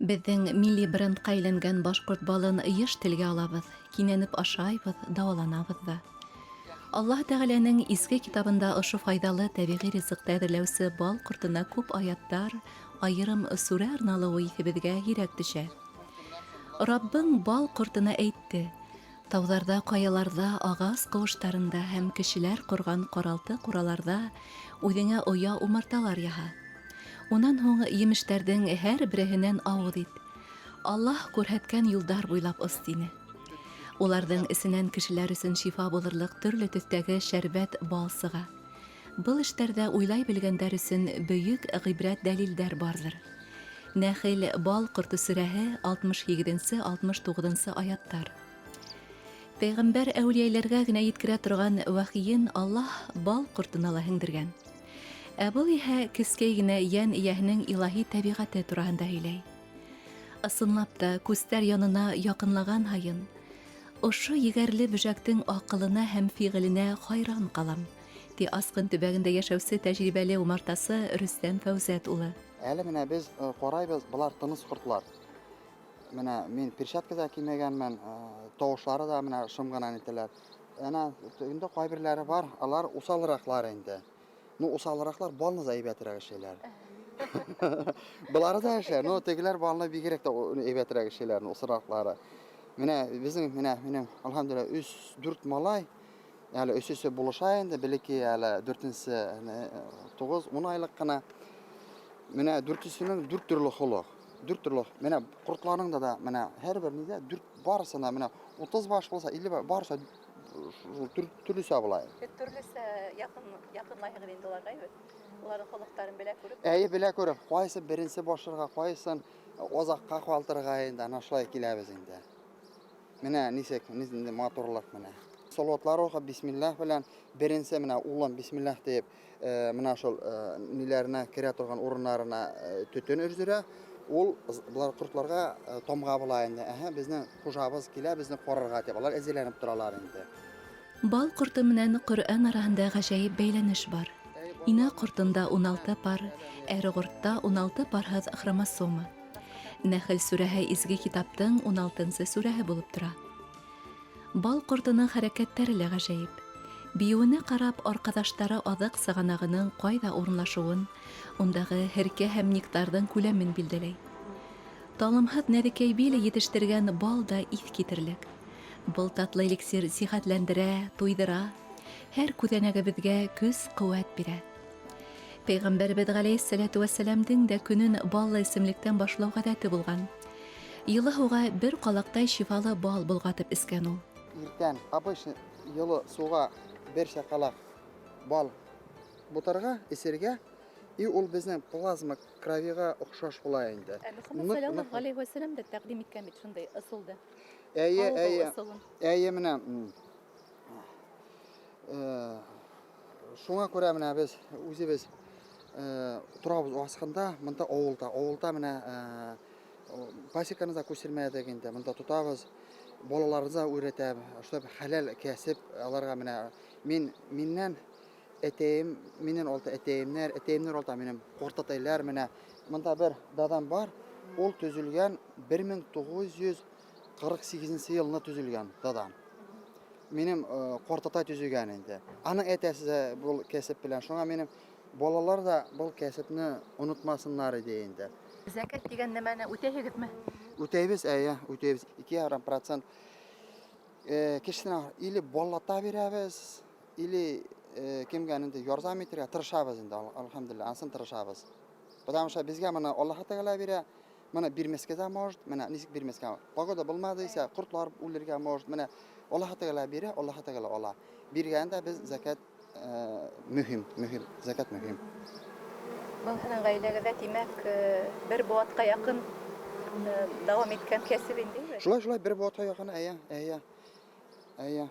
Беҙҙең милли брендҡа әйләнгән башҡорт балын йыш телгә алабыҙ, кинәнеп ашайбыҙ, дауаланабыҙ ҙа. Аллаһ Тәғәләнең изге китабында ошо файҙалы тәбиғи ризыҡты әҙерләүсе бал ҡортона күп аяттар, айырым сүрә арналыуы иҫебеҙгә һирәк төшә. Раббың бал ҡортона әйтте, Тауҙарҙа, ҡаяларҙа, ағас ҡыуыштарында һәм кешеләр ҡорған ҡаралты-ҡураларҙа үҙеңә оя-умарталар яһа. Унан һуң емештәрҙең һәр береһенән ауыҙ ит. Аллаһ күрһәткән юлдар буйлап ос, тине. Уларҙың эсенән кешеләр өсөн шифа булырлыҡ төрлө төҫтәге шәрбәт, бал сыға. Был эштәрҙә уйлай белгәндәр өсөн бөйөк ғибрәт-дәлилдәр барҙыр. Нәхел, бал корты сүрәһе, 68 нче, 69 нчы аяттар. Пәйғәмбәр әүлиәләргә генә еткерә торган вәхиен Аллаһ бал кортына ла һеңдергән. Ә был иһә кескәй генә йән ияһенең илаһи тәбиғәте тураһында һөйләй. Ысынлап та, күстәр янына якынлаган һайын, ошо егәрле бөжәктең акылына һәм фигыленә хайран калам, ди Аскын төбәгендә яшәүче тәҗрибәле умартасы Рөстәм Фәүзәт улы. Әле менә без карайбыз, болар тыныч кортлар. Менә мин перчатка да кимәгәнмен, тавышлары да менә шым гына нитәләр. Әнә инде кайберләре бар, алар усалыраклар инде. Ну, усалыраклар балны да әйбәтрәк эшлиләр. Болары да эшләр, но тегеләр балны бигрәк тә әйбәтрәк эшлиләр, усалыраклары. Менә безнең, менә минем, алхамдулилла, 3-4 малай, әле өчесе булыша инде, белеки әле дүртенчесе 9-10 айлык кына. Менә дүртесенең дүрт төрле холык. Дүрт төрле. Менә кортларның да да менә һәрбер нидә дүрт барысына менә 30 баш булса, 50 баш барысы шул төрлечә була. Төрлечә якын якынлайһыгыз инде уларга, әйбәт. Уларның холыкларын белә күреп. Әйе, белә күреп, кайсы беренче башларга, кайсын озакка калтырырга инде, ана шулай киләбез инде. Менә ничек, нинди матурлык менә. Салаватлар укып, бисмиллаһ белән беренче менә улым бисмиллаһ диеп, э, менә шул э, ниләренә керә торган урыннарына э, төтен өрзерә. Ул болар кортларга тамга була инде. Әһә, безнең хуҗабыз килә, безне карарга дип. Алар әзерләнеп торалар инде. Бал корты менән Коръән араһында гаҗәеп бәйләнеш бар. Инә кортында 16 пар, әрегортта 16 парһыз хромосома. Нәхел сүрәһе изге китаптың уналтынсы сүрәһе булып тора. Бал кортының хәрәкәтләре лә гаҗәеп. Биюенә карап, аркадашлары азык сыганагының кайда урынлашуын, ундагы һеркә һәм нектарның күләмен билдәләй. Талымһыз нәзекәй бил етештергән бал да ис китерлек. Был татлы эликсир сихәтләндерә, туйдыра, һәр күзәнәгебезгә көс-куәт бирә. Пәйгамбәребез галәйһиссәләтү вәссәламнең дә көнен баллы эчемлектән башлау гадәте булган. Йылы һуга бер калактай шифалы бал болгатып эчкән ул. Иртән обычный йылы суга бер чакалак бал бутарга, эчәргә, и ул безнең плазма кровига охшаш була инде. Ә Мөхәммәд салләллаһу галәйһи вәссәлам дә тәкъдим иткән бит шундый ысулды. Әйе, әйе. Әйе, менә Шуңа күрә менә без үзебез торабыз Аскында, монда авылда. Авылда менә пасеканы да күчермәдек инде, монда тотабыз. Балаларны да өйрәтәм, чтобы хәләл кәсеп аларга менә мин миннән әтәем, миннән алты әтәемнәр, әтәемнәр алты минем картатайлар менә монда бер дадам бар, ул төзелгән 1948 елны төзелгән дадам. Минем картатай төзегән инде. Аның әтәсе дә бу кәсеп белән. Шуңа минем балалар да был кәсепне онытмасыннар иде инде. Зәкәт дигән нәмәне үтәйһегезме? Үтәйбез, әйе, үтәйбез. 2,5 процент кешесенә или баллата бирәбез, или кемгә инде ярдәм итәргә тырышабыз инде, алхамдулилла, анысын тырышабыз. Потому что безгә моны Аллаһ Тәгалә бирә. Моны бирмәскә дә может, менә ничек бирмәскә? Погода булмады исә, кортлар үлергә может. Менә Аллаһ Тәгалә бирә, Аллаһ Тәгалә ала. Биргәндә без зәкят мөһим, мөһим, зәкят мөһим. Был һеҙҙең ғаиләгеҙҙә, тимәк, бер быуатҡа яҡын дауам иткән кәсеп инде. Шулай, шулай, бер быуатҡа яҡын, әйе, әйе. Әйе.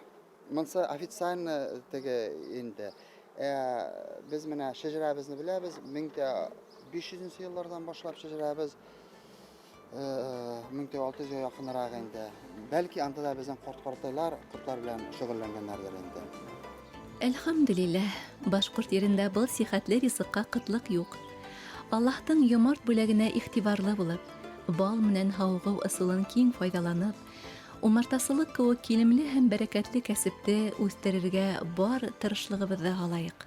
Монсы официально теге инде. Ә, без менә шәҗәрәбезне беләбез, 1500 еллардан башлап шәҗәрәбез. 1600 якынрак инде. Бәлки анда да безнең карт-картайлар кортлар белән шөгыльләнгәннәрдер инде. Әлхәмдүлилләһ, башкорт ерендә был сихәтле ризыкка кытлык юк. Аллаһтың йомарт бүләгенә игътибарлы булып, Бал менән һауығыу ысулын киң файҙаланып, умартасылыҡ кеүек килемле һәм бәрәкәтле кәсепте үҫтерергә бар тырышлығыбыҙҙы һалайыҡ.